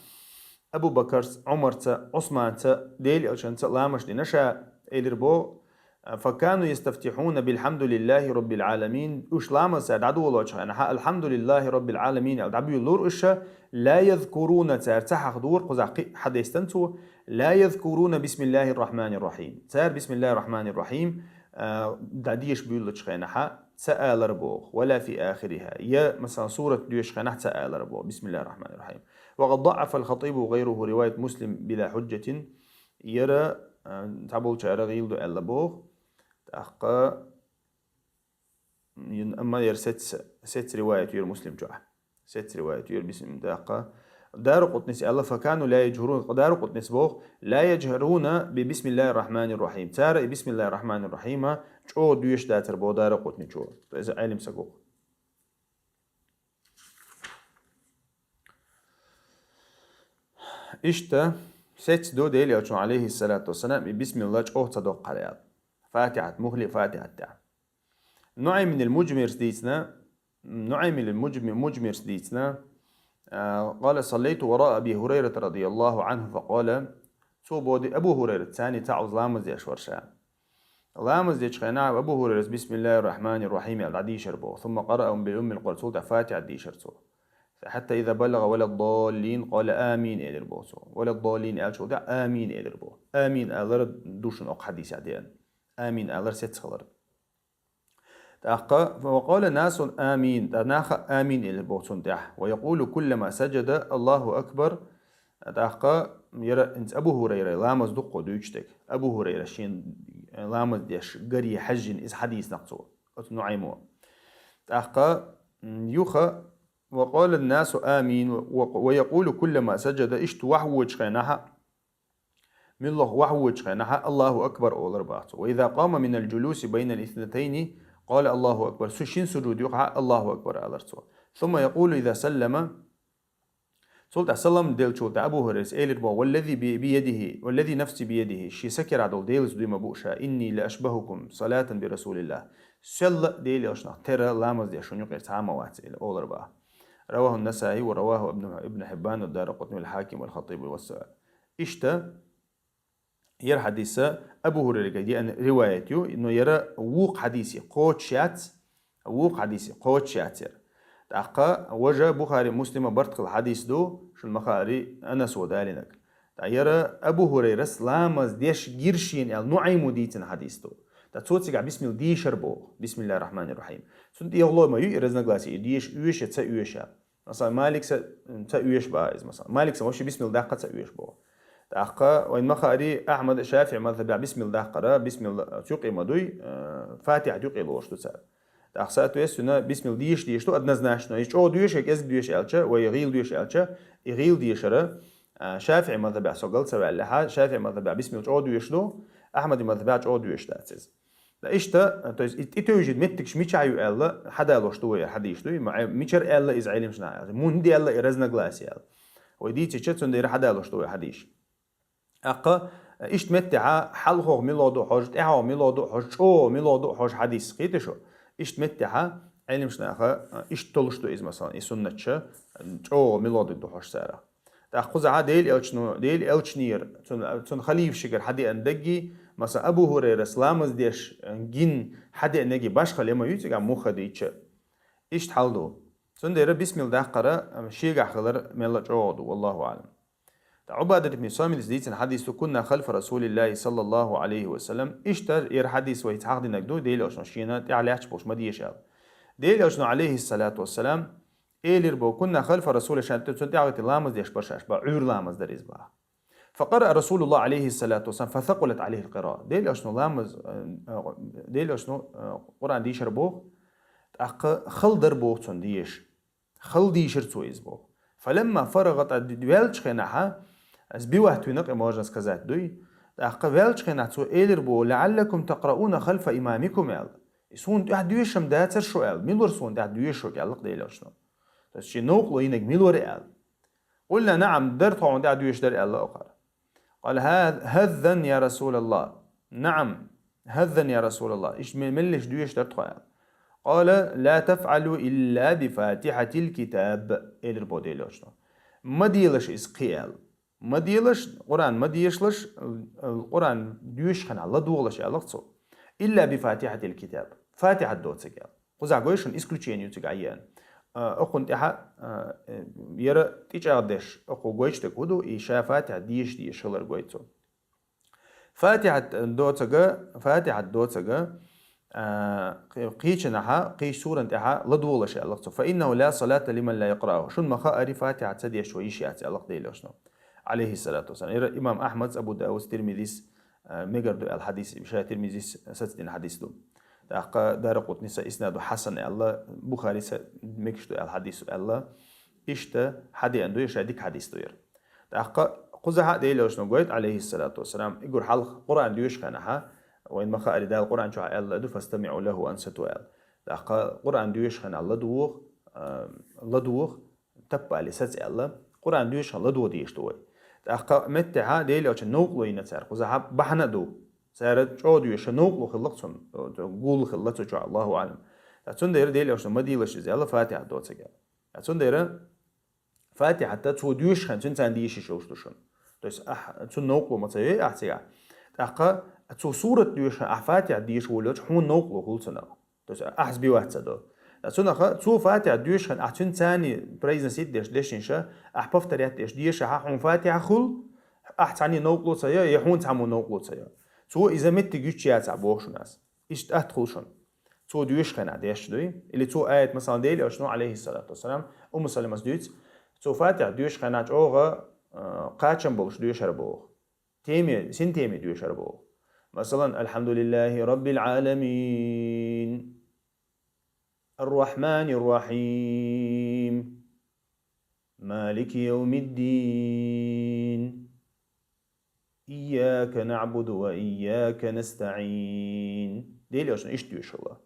Абу Бакарца, Ӏумарца, Ӏусманца, Делан Элчанца ламазаш дина ша, элира боху, «فكانوا يستفتحون بالحمد لله رب العالمين». Уьш ламаз цара дӀадолочу хенахь, «الحمد لله رب العالمين» аьлла дӀабуьйлура уьш, «لا يذكرون», цара ца хьахадора, кхузахь кхин а хьадестан цо, «لا يذكرون بسم الله الرحمن الرحيم». Цара «بسم الله الرحمن الرحيم», а, дӀадеша буьйлучу хенахь ца алара боху, «ولا في آخرها». Я, масалан, сурат доьшучу хенахь ца алара боху, «بسم الله الرحمن الرحيم». «وقد ضعف الخطيب وغيره رواية مسلم بلا حجة». Яра, а, цхьаболчара гӀийла ду аьлла боху. ТӀаккха, ин-, амма яра сец-, сец риваят яра Муслим чохь. Сец риваят яра Муслим, тӀаккха, Даракъутнис аьлла, فكانوا لا يجهرون, Даракъутнис боху, لا يجهرون ببسم الله الرحمن الرحيم. Цара и بسم الله الرحمن الرحيم чӀогӀа доьшуш дацара боху Даракъутничо. Иза Ӏелим стаг ву. Иштта сецна ду Делан Элчано, عليه الصلاة والسلام, и бисмилла чӀогӀа ца доккхура аьлла. Фатихьат, мухли Фатихьат тӀехь. НуӀаймин ал-Муджмирс дийцина, НуӀаймин ал-Муджми-, Муджмирс дийцина, а, قال: صليت وراء أبي هريرة رضي الله عنه فقال, цо боди Абу Хурайра, царна цхьаъ уза ламаз деш вара ша. Ламаз дечу хенахь Абу Хурайрас بسم الله الرحمن الرحيم аьлла дӀадийшар боху. ثم قرأ بأم القرآن, цул тӀаьхьа Фатихьат дийшар цо. حتى إذا بلغ ولا الضالين قال آمين элира боху цо. ولا الضالين аьллачул тӀаьхьа амин элира боху. Амин алар ду шуна окху хьадисехь деана. Амин алар сецна хилар. ТӀаккха, وقال الناس آمين, тӀаккха наха амин элира боху цунна тӀехь. ويقول كلما سجد الله أكبر. ТӀаккха яра хӀинца Абу Хурайра ламаз дуккхо дуьйцуш дерг. Абу Хурайра шен ламаз деш гаре хьаьжжина иза хьадийцина цо. Оцу НуӀаймо. ТӀаккха, м, юха, وقال الناس آمين و-, ويقول كلما سجد, иштта вахьвочу хенахь, муьлхха вахьвочу хенахь الله أكبر олура боху цо. وإذا قام من الجلوس بين الاثنتين قال الله أكبر. Цу шина сужуд юкъахь الله أكبر алура цо. ثم يقول إذا سلم. Цул тӀаьхьа салам деллачул тӀаьхьа Абу Хурайрас элира боху: والذي بي-, بيده، والذي نفسي بيده, шен са керахь долу Делаца дуй ма бу ша, إني لأشبهكم صلاة برسول الله. Селла а Делан Элчанах тера ламаз деш шуна юкъера цхьа а ма вац, элира, олура боху. رواه النسائي ورواه ابن، ابن حبان والدارقطني والحاكم والخطيب والس-. Иштта, яра хьадис Абу Хурайрага деана риваят ю, но яра вукху хьадисе кхочуш яц, вукху хьадисе кхочуш яц яра. ТӀаккха важа Бухари, Муслима барт хилла хьадис ду, шуна ма-хаъара, Анаса далийнарг. ТӀаккха яра Абу Хурайрас ламаз деш гира шена аьлла НуӀаймо дийцина хьадис ду. ТӀаккха цо цигахь бисмилла дийшар боху, بسم الله الرحمن الرحيم. Цунна тӀехула ма ю и разногласие, и деша оьшу я ца оьшу. Масала, Маликса ца оьшу боху иза, масала. Маликса вообще бисмилла даккха ца оьшу боху. ТӀаккха вайн ма-хаъара, Ахьмад, ШафиӀи мазхабехь бисмилла даккхара, бисмилла цу юкъе ма дуй, э, Фатихьат юкъе лоруш ду цара. ТӀаккха, соответственно, бисмилла деша дезаш ду однозначно. И чӀогӀа доьшу, я кӀезиг доьшу аьлча, вай гӀийла доьшу аьлча, и гӀийла дешара, э, ШафиӀи мазхабехь со гал ца ваьллехь, ШафиӀи мазхабехь бисмилла чӀогӀа доьшуш ду, Ахьмади мазхабехь чӀогӀа доьшуш дац иза. Ткъа иштта, то есть, и тӀетевжина меттигаш мичахь ю аьлла, хьадалош ду вай хьадийш дуй, ма-, мичара аьлла иза Ӏелимаш наха аьлла. Мунда аьлла и разногласие аьлла. Вай дийцича, цундела хьадалош ду вай хьадийш. ТӀаккха, иштта меттехьа, хьалхагӀа мила ду хьожа, тӀаьхьагӀа мила ду хьожа, чӀогӀа мила ду хьожа хьадис, кхетий шу? Иштта меттехьа, Ӏелимаш наха, иштта толуш ду иза, масала, и суннатча, чӀогӀа мила ду хьожа цара. ТӀаккха кхузахьа Делан Элчано, Делан Элчанера, цун, цун халифашкара хьадеана даггий, масала, Абу Хурайрас ламаз деш, э, гина хьадеана даггий башхалла ма ю цигахь муха дийча. Иштта хьал ду. Цундела бисмилла даккхара, э, шегахь хилар мелла а чӀогӀа ду, والله أعلم. ТӀаккха Ӏубадат ибн Самитас дийцина хьадис ду: كنا خلف رسول الله صلى الله عليه وسلم. Иштта яра хьадис вай хьахдинарг ду, Делан Элчано шена тӀаьхьа лаьтташ болуш ма деша аьлла. Делан Элчано, عليه الصلاة والسلام, элира боху: كنا خلف رسول الله, ша цунна тӀаьхьа гӀиттина ламаз деш бара шаьш боху, Ӏуьйра ламаз дара иза боху. فقرأ رسول الله عليه الصلاة والسلام فثقلت عليه القراءة. Делан Элчано ламаз, э, э, Делан Элчано, э, Къуръан дийшар боху, тӀаккха хала дара боху цунна деша. Хала дийшира цо иза боху. فلما فرغ, тӀаккха д-, ваьллачу хенахьа, иза биват вина кхин, можно сказать, дуй. ТӀаккха ваьллачу хенахь цо элира боху: لعلكم تقرؤون خلف إمامكم аьлла. И суна тӀаьхьа доьшуш-м дацара шу аьлла. Мила вара суна тӀаьхьа доьшуш шуьга аьлла-кх Делан Элчано. То есть шен новкъарло йинарг мила вара аьлла. قلنا: نعم, дара тхо хьуна тӀаьхьа доьшуш дара аьлла оха. قال: هذ-، هذا يا رسول الله. نعم, هذا يا رسول الله. Иштта ме-, меллаша доьшуш дара тхо аьлла. قال: لا تفعلوا إلا بفاتحة الكتاب. Элира боху Делан Элчано. Ма делаш иза кхин аьлла. Ма делаш, Къуръан ма дешалаш, э, Къуръан доьшуш хенахь ладогӀалаш аьлла-кх цо. إلا بفاتحة الكتاب. Фатихьат доцург аьлла. Кхузахь гой шуна исключение ю цигахь еана. А, окхунна тӀаьхьа, а, э, яра тӀечӀагӀдеш, окхо гойтуш дерг хӀун ду, и ша Фатихьат дешаш дешаш хилар гойту цо. Фатихьат доцург, Фатихьат доцург, а, кхи-, кхечанахьа, кхечу суран тӀаьхьа ладогӀалаш аьлла-кх цо. فإنه لا صلاة لمن لا يقرأه. Шуна ма-хаъара, Фатихьат ца дешаш вай йиш яц аьлла-кх Делан Элчано, عليه الصلاة والسلام. Яра имам Ахьмадс, Абу Давудс, Тирмизис, а, мегар ду аьлла хьадис, ша Тирмизис сацдина хьадис ду. ТӀаккха Даракъутнис а иснад хьасан аьлла, Бухарис а мегаш ду аьлла хьадис аьлла, Иштта хьадеана ду, ша дика хьадис ду яра. ТӀаккха кхузахьа Делан Элчано гойту, алейхиссалату вассалам, игур хьалха Къуръан доьшу хенахьа, вайн ма хаъара Дала Къуръан чохь аьлла ду: «ФастамиӀу лаху ва анситу», аьлла. ТӀаккха Къуръан доьшу хенахь ладугӀу, а, ладугӀу, таппали саца аьлла, Къуръан доьшу хенахь ладугӀу дийш ду вай. ТӀаккха меттехьа Делан Элчан новкъарло йина цара, кхузахьа бахьана а ду. Цара чӀогӀа доьшу, новкъарло хилла цунна, гул хилла цу чохь, Аллаху аӀлам. ТӀаккха цундела Делан Элчано ма дийлаш иза аьлла, Фатихьа доцург аьлла. ТӀаккха цундела Фатихьата цо доьшу хенахь, цуьнан царна дийшиш йолуш ду шуна. То есть, ахь, цунна новкъарло ма ца йой ахь цигахь. ТӀаккха цо сурат доьшу хенахь, ахь Фатихьа дийша волавелча, хьуна новкъарло хуьлу цунах. То есть, ахь сбиваться до. ТӀаккха цунах, цо Фатихьа доьшу хенахь, ахь цуьнан царна произносить деш дешнаш, ахь повторять деш дешахьа, хьуна Фатихьа хуьлу, ахь царна новкъарло ца йо, я хьуна цхьаммо новкъарло ца йо. Цо иза меттиг юьтуш яцахь боху шуна ас. Иштта атта хуьлу шуна. Цо доьшу хенахь деш дуй? Или цо аят, масалан, Делан Элчано, алейхиссалату вассалам, Умму Саламас дуьйцу, цо Фатихьа доьшу хенахь чӀогӀа, а, кхачам болуш доьшура боху. Теме, синтеме доьшура боху. Масалан: «Алхьамдулиллахи раббил Ӏаламин. Ар-Рахманир Рахим. Малики явмиддин. Ийяка наъбуду ва ийяка настаӀин». Делан Элчано иштта доьшура.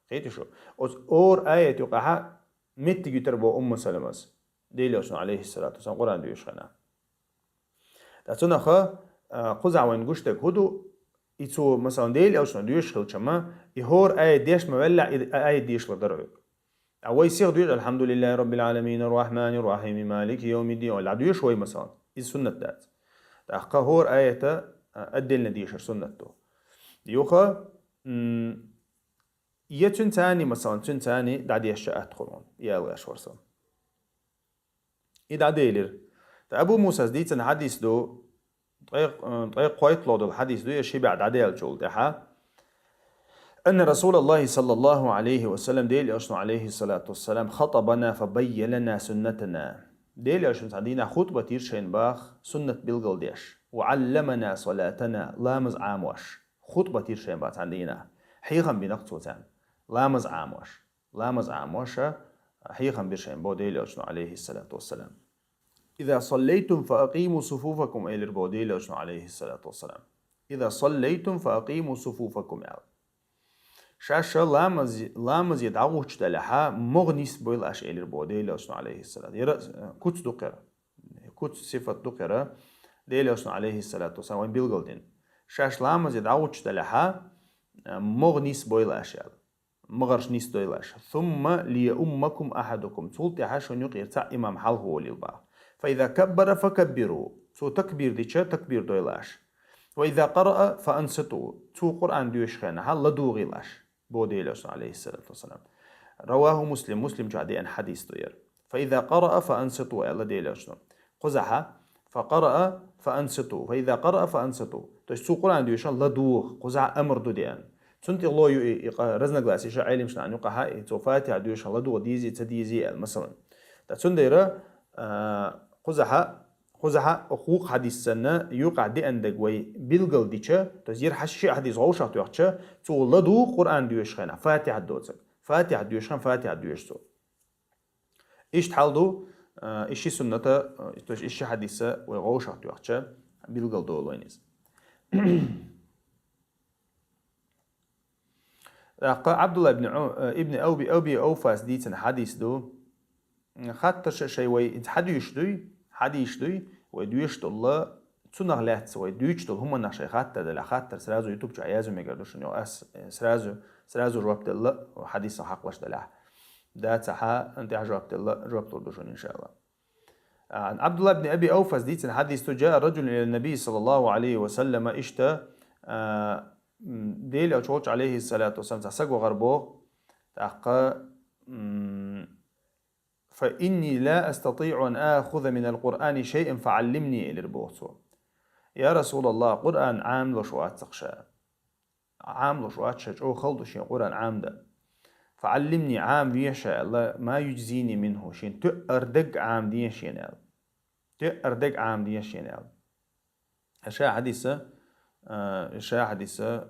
Кхетий шу? Оцу хӀора аят юкъахьа меттиг юьтура боху Умму Саламас, Делан Элчано, алейхиссалату вассалам, Къуръан доьшу хенахь. ТӀаккха цунах, а, кхузахь вайна гуш дерг хӀун ду? И цо, масалан, Делан Элчано доьшуш хилча-м, и хӀора аят деш ма веллехь, и аят дешалур дара хьоьга. Ткъа вай сиха доьшу: «Алхьамдулиллахи раббил Ӏаламин, ар-Рахманир Рахим, малики явмиддин», аьлла доьшу вай, масалан. Иза суннат дац. ТӀаккха хӀора аята, а, отдельно дешар суннат ду. Юха, м, я цуьнан царна, масалан, цуьнан царна дӀадешча атта хуьлу, ялгӀаш вара со. И дӀаделира. ТӀаккха Абу Мусас дийцина хьадис ду, ткъе, ткъе кхойтталгӀа долу хьадис ду, я ши бӀе дӀаделлачул тӀаьхьа. Анна Расулаллахи саллаллаху алейхи ва саллам, Делан Элчано, алейхиссалату вассалам, хатабана фа баййана лана суннатана. Делан Элчано цхьана дийнахь хутба дира шайна баха, суннат билгалдеш. Ва Ӏалламана салатана, ламаз Ӏамош. Хутба дира шайна баха цхьана дийнахь. Хьехам бина-кх цо царна. Ламаз Ӏамош. Ламаз Ӏамош, хьехам бира шайна боху Делан Элчано, алейхиссалату вассалам. «Иза саллайтум фа акъиму суфуфакум», элира боху Делан Элчано, алейхиссалату вассалам. «Иза саллайтум фа акъиму суфуфакум», аьлла. Шаьш ламаз, ламазе дӀагӀуттуш делахьа, могӀа нисбойла аша, элира боху Делан Элчано, алейхиссалату. Яра, э, куц ду-кх яра. Куц сифат ду-кх яра. Делан Элчано, алейхиссалату вассалам, вайна билгалдина. Шаьш ламазе дӀагӀуттуш делахьа, э, могӀа нисбойла аша, аьлла. МагӀарш нисдойла аша. «Сумма лияуммакум ахьадукум». Цул тӀаьхьа шуна юкъера цхьаъ имам хьалха волийла боху. «Фа иза каббара факаббиру». Цо такбир дича, такбир дойла аша. «Ва иза къараа фа анситу». Цо Къуръан доьшу хенахьа, ладугӀийла аша. Боху Делан Элчано, алейхиссалату вассалам. Раваху Муслим, Муслим чохь деана хьадис ду яра. «Фа иза къараа фа анситу», аьлла Делан Элчано. Кхузахьа: «Фа къараа фа анситу, фа иза къараа фа анситу». То есть цо Къуръан доьшу хенахь ладугӀа, кхузахьа амр ду деана. Цунна тӀе ло ю и, и къа-, разногласия ша Ӏелимашна юкъахьа, и цо Фатихьа доьшу хенахь ладугӀа дезий, ца дезий аьлла, масалан. Ткъа цундела, а, кхузахьа, кхузахьа вукху хьадис санна, юкъахь деана дерг вай билгалдича, то есть яра хьаш ши хьадис вовшах тоьхча, цо ладугӀа Къуръан доьшу хенахь, Фатихьа доцург. Фатихьа доьшу хенахь, Фатихьа доьшу цо. Иштта хьал ду, а, и ши сунната, а, то есть и ши хьадиса вай вовшах тоьхча, билгал долу вайна иза. ТӀаккха Абдулла ибн Ӏу-, ибн Аби, Аби Ауфас дийцина хьадис ду. Хаттарш шай вай хьадуьйш дуй, хьадийш дуй, вай доьш долла, цунах лаьцна вай дуьйцуш долу хӀуманах шай хаттар делахь, хаттар сразу YouTube чохь яздо мегар ду шуна, ас, э, сразу, сразу жоп делла, хьадисах хьакхалаш делахь. Дацахьа, тӀаьхьа жоп делла, жоп лур ду шуна, иншаалла. А, Абдулла ибн Аби Ауфас дийцина хьадис ду: «Джаа раджулун иля Наби саллаллаху алейхи ва саллама», иштта, а, м, Делан Элча волчу, алейхиссалату вассалам, цхьа саг вахар боху, тӀаккха, м, «Фа инни ла астатиъу ан ахуза минал Къуръани шайъан фа Ӏаллимни», элира боху цо. «Я Расулаллах, Къуръан Ӏамлуш вацахь ша». Ӏамлуш вац ша, чӀогӀа хала ду шен Къуръан Ӏамдан. «Фа Ӏаллимни», Ӏамаве ша аьлла, «ма юджзини минху», шен тоьар дерг Ӏамаде шена аьлла. Тоьар дерг Ӏамаде шена аьлла. Ша хьадиса, а, ша хьадиса,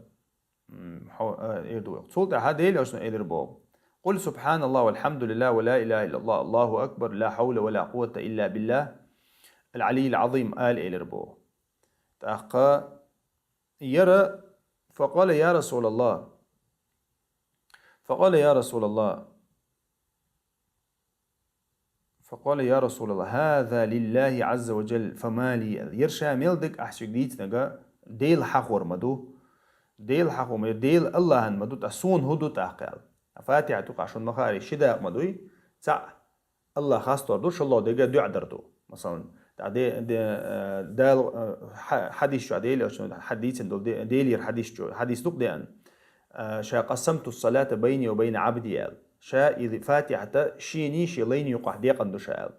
м, хьо-, а, эр ду вай. Цул тӀаьхьа Делан Элчано элира боху: قل سبحان الله والحمد لله ولا إله إلا الله، الله أكبر، لا حول ولا قوة إلا بالله العلي العظيم, ала элира боху. ТӀаккха яра, فقال: يا رسول الله، فقال: يا رسول الله، فقال: يا رسول الله، هذا لله عز وجل، فما لي؟ Яра ша мел дерг ахь соьга дийцинарг Дела хьахор ма ду? Дела хьахор ма ду, Дела АллахӀан ма ду, ткъа суна хӀун ду тӀаккха аьлла. Фатихьат юкъахь шуна ма хаара, ши дакъа ма дуй, цхьаъ АллахӀ хастор ду, шолгӀа дерг дуӀа дар ду. Масалан, тӀаккха де-, де-, э, Дала, э, хьа-, хьадис чохь Дела йолчу, хьа-, дийцина долу де-, Делера хьадис чу, хьадис ду-кх деана. Э, ша: قسمت الصلاة بيني وبين عبدي аьлла. Ша и Фатихьат шений шен лайний юкъахь декъна ду ша аьлла.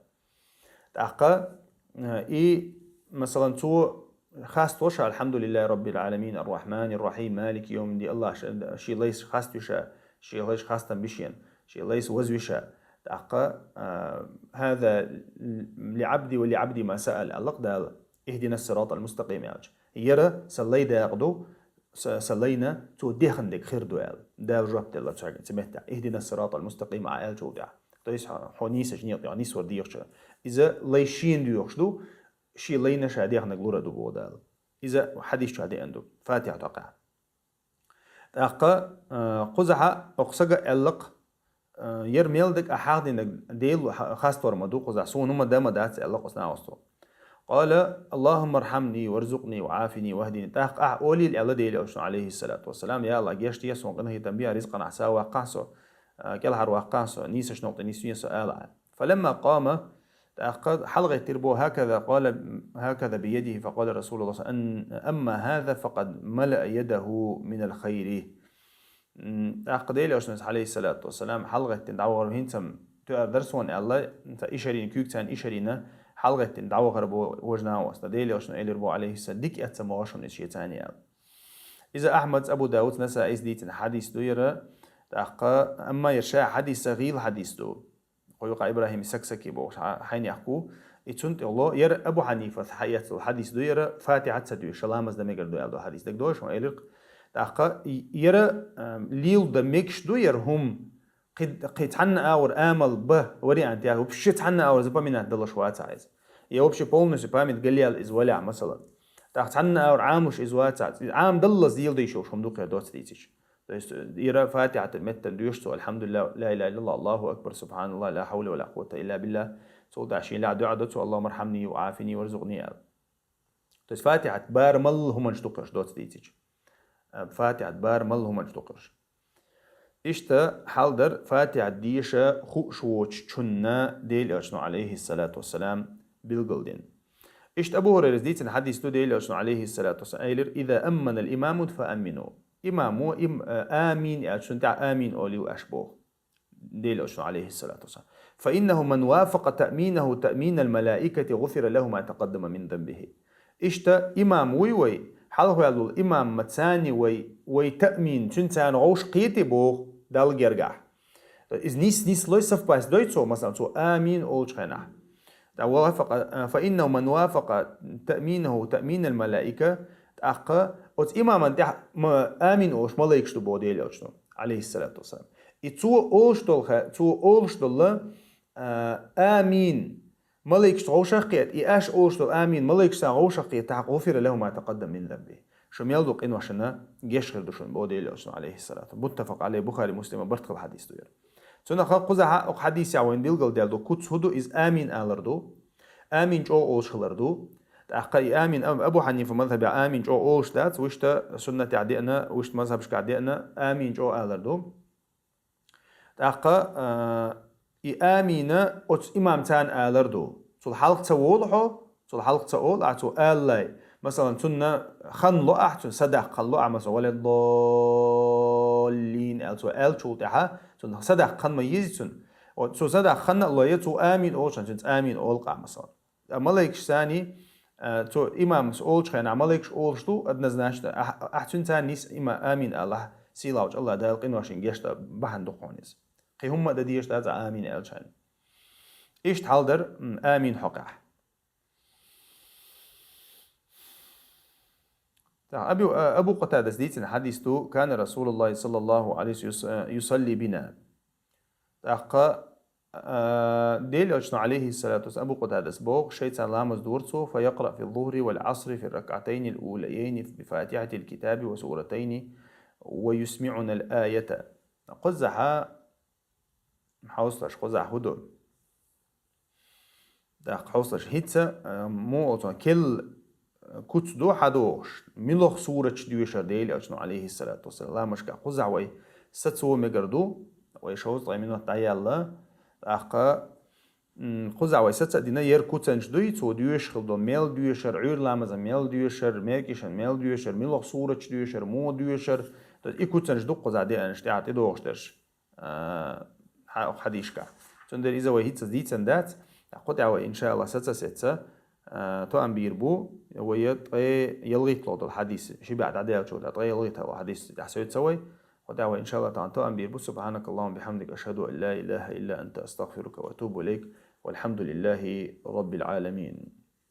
ТӀаккха, э, и, масалан, цо хасто ша: الحمد لله رب العالمين، الرحمن الرحيم، مالك يوم الدين, АллахӀ ш-, шен лайш хастийша, шен лайш хастам бийша, шен лайш вазвийша. ТӀаккха, э, هذا لعبدي ولعبدي ما سأل, аьлла-кх Дала, اهدنا الصراط المستقيم аьлча. Яра сан лай дакъа ду, са-, сан лайна цо дехна дерг хир ду аьлла. Дала жоп делла цуьнга цу меттехь: اهدنا الصراط المستقيم Ӏа аьллачул тӀаьхьа. То есть, хьо, хьо нийсачу некъа тӀехь нисвар дийхча. Иза лай шена доьхуш ду, шен лайна ша дехнарг лур ду боху Дала. Иза хьадис чохь деана ду, Фатихьат хьокъехь. ТӀаккха, а, кхузахь окху сага аьлла-кх, а, яра мел дерг ахь хьахдинарг Дела ха-, хастор ма ду кхузахь, суна хӀума дан ма дац аьлла-кх оцу нахаца. قال: اللهم ارحمني وارزقني وعافني واهدني. ТӀаккха ахь олийла аьлла Дела йолчунна, عليه الصلاة والسلام: я АллахӀ, гечде суна, къинхетам бе, ризкъанахь сов ваккхахьа со, а, кӀелхьарваккхахьа со, нийсачу некъа тӀе нисве со, ала ахь. فلما قام, тӀаккха хьалагӀеттира боху, هكذا قال، هكذا بيده، فقال رسول الله صلى الله عليه وسلم: أما هذا فقد ملأ يده من الخير. М, тӀаккха Дела йолчунна, عليه الصلاة والسلام, хьалагӀеттина дӀавахар, хӀинца-м тоьар дара суна аьлла, хӀинца ишарина, куьйга царна ишарина, хьалагӀеттина дӀавахар боху важа нахаца. Дела йолчунна элира боху, عليه السلام: дика эцна ма ву шуна иза шен царна аьлла. Иза Ахьмада, Абу Дауд, Насаис дийцина хьадис ду яра, тӀаккха, амма яра ша хьадис ца гӀийла хьадис ду. Кху юкъахь ИбрахӀим ас-Саксаки бохуш хьа-, хьайнех ву. И цунна тӀехула яра Абу Хьанифас хьаэцна долу хьадис ду яра, Фатихьат ца дуьйш ша ламаз дан мегар ду аьлла долу хьадис. ДагадогӀий шуна элира-кх? ТӀаккха и-, яра, а, леладан мегаш ду яра хӀума, кхин, кхин цхьанна агӀор амал бан вариант яхь, вообще цхьанна агӀор запоминать далуш вацахь иза. Я вообще полностью память галъяьлла иза валахь, масалан. ТӀаккха цхьанна агӀор Ӏамош иза вацахь, Ӏамадаллалц леладеш йолуш хӀума ду-кх яра доцца дийцича. То есть, э, яра Фатихьатан меттана доьшу цо: الحمد لله، لا إله إلا الله، الله أكبر، سبحان الله، لا حول ولا قوة إلا بالله. Цул тӀаьхьа шен лаьа дуьа до цо: اللهم ارحمني وعافني وارزقني аьлла. То есть Фатихьат барамал хӀуманаш ду-кх уьш доцца дийцича. Э, Фатихьат барамал хӀуманаш ду-кх уьш. Иштта хьал дара Фатихьат деша хууш воцучунна Дела йолчунна, عليه الصلاة والسلام, билгалдина. Иштта Абу ХӀурайрас дийцина хьадис ду, Дела йолчунна, عليه الصلاة والسلام, элира: إذا أمن الإمام فأمنوا. Имамо им-, а, амин аьлча, цунна тӀехь амин олийла аш боху. Дела йолчунна, عليه الصلاة والسلام. فإنه من وافق تأمينه تأمين الملائكة غفر له ما تقدم من ذنبه. Иштта имам вуй вай, хьалхаваьлла волу имамца вай, вай таъмин, цуьнца вовшах кхетий боху Далла гергахь. Иза нис-, нислой, совпасть дой цо, масалан, цо амин олучу хенахь. ТӀаккха وافق، فإنه من وافق تأمينه تأمين الملائكة, тӀаккха оцу имаман тӀехь ма-, амин олуш малайкаш ду боху Дела йолчунна, عليه الصلاة والسلام. И цо олуш долу ха-, цо олуш долу, а, амин, малайкашца вовшах кхета, и аш олуш долу амин малайкашца вовшах кхетахь, غفر له ما تقدم من ذنبه. Шу мел долу къиношна геч хир ду шуна боху Дела йолчунна, عليه الصلاة. متفق عليه, Бухари, Муслима барт хилла хьадис ду яра. Цунах кхузахь окху хьадисехь вайна билгалдаьлла ду, куц хӀун ду, иза амин алар ду, амин чӀогӀа олуш хилар ду. ТӀаккха и амин Аб-, Абу Хьанифа мазхабехь амин чӀогӀа олуш дац, вуьшта суннатехь деана, вуьшта мазхабашкахь деана амин чӀогӀа алар ду. ТӀаккха, а, и амина оцу имамца алар ду. Цул хьалха ца волу хьо, цул хьалха ца олу ахь цо алале. Масалан, цунна хан ло ахь, цунна садаккха хан ло ахь, масалан, ولا الضالين аьлла цо аьллачул тӀаьхьа, цунна садаккха хан ма еза цунна. О, цо садаккха хан а ло, я цо амин олуш, цунца амин олу-кх ахь, масалан. А малайкаш саний, а, цо имамас олучу хенахь малайкаш олуш ду, однозначно, ахь, ахь цуьнца нис има амин алахь, сийлахьчу АллахӀ Дала къиношна гечдан бахьана ду хьуна иза. Кхин хӀумма а дан дезаш дац амин аьллачхьана. Иштта хьал дара, м, амин хьокъехь. ТӀаккха Абу, а, Абу Къатадас дийцина хьадис ду, كان رسول الله صلى الله عليه وسلم يص-, а, يصلي بنا. ТӀаккха, а, Делан Элчано, алейхиссалату вассалам, Абу Къатадас боху, шайца ламаз дора цо: «فيقرأ في الظهر والعصر في الركعتين الأوليين بفاتحة الكتاب وسورتين ويسمعنا الآية». Кхузахьа, хьовсалаш, кхузахьа хӀун ду? ТӀаккха хьовсалаш, хӀинца, а, муха оцу керла куц ду хьадохуш, муьлха сураташ доьшура Делан Элчано, алейхиссалату вассалам, ламазашкахь? Кхузахь вай саца ван мегар ду, вай шовзткъе минот дӀаяьлла. ТӀаккха, м, кхузахь вай саца а дина, ер куцанаш дуй, цо доьшуш хилла долу мел доьшура, Ӏуьйра ламазан мел доьшура, маьркӀажан мел доьшура, муьлха сураташ доьшура, муха доьшура. То есть и куцанаш ду кхузахь деанаш, тӀаьхьа тӀедогӀуш дерш, а, хьа-, хьадисашкахь. Цундела иза вай хӀинца дийцина дац, кху тӀехь вай, иншааллахӀ, саца а сеца, а, тоам бийр бу вай ткъе ялхитталгӀа долу хьадис, ши бӀе дӀадаьллачул тӀаьхьа ткъе ялхитталгӀа хьадис тӀехь соьца вай. Кху тӀехь вай, иншааллахӀ таӀала, тоам бийр бу. سبحانك اللهم وبحمدك، أشهد أن لا إله إلا أنت، أستغفرك وأتوب إليك. والحمد لله رب العالمين.